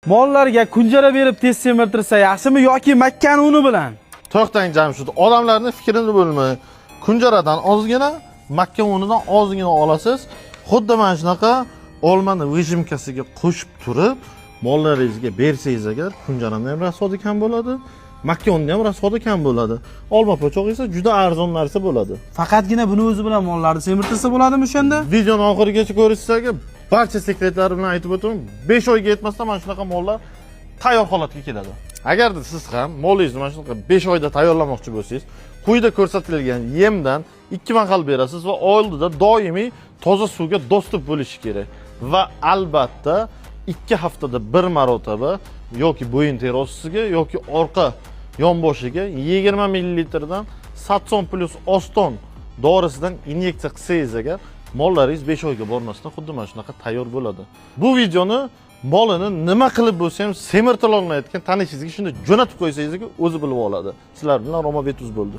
Mollarga kunjara berib tez semirtirsa yaxshimi yoki makkani uni bilan? To'xtang, Jamshid, odamlarni fikrini bo'lmay. Kunjaradan ozgina, makka unidan ozgina olasiz. Xuddi mana shunaqa olmani выжимка siga qo'shib turib, mollaringizga bersangiz agar, kunjarani ham расход i kam bo'ladi, makka unini ham расход i kam bo'ladi. Olma po'chog'i esa juda arzon narsa bo'ladi. Faqatgina buni o'zi bilan mollarni semirtirsa bo'ladimi o'shanda? Videoni oxirigacha ko'rishsa agar, barcha sekretlari bilan aytib o'taman. 5 oyga yetmasdan mana shunaqa mollar tayyor holatga keladi. Agarda siz ham molingizni mana shunaqa 5 oyda tayyorlamoqchi bo'lsangiz, quyida ko'rsatilgan yemdan 2 mahal berasiz va oldida doimiy toza suvga доступ bo'lishi kerak. Va albatta 2 haftada bir marotaba yoki bo'yin terosiga yoki orqa yonboshiga 20 millilitrdan Satson plus Oston dorisidan inyeksiya qilsangiz agar, mollaringiz 5 oyga bormasdan xuddi mana shunaqa tayyor bo'ladi. Bu videoni molini nima qilib bo'lsa ham semirtira olmayotgan tanishingizga shunda jo'natib qo'ysangiz, o'zi bilib oladi. Sizlar bilan Roma Betuz bo'ldi.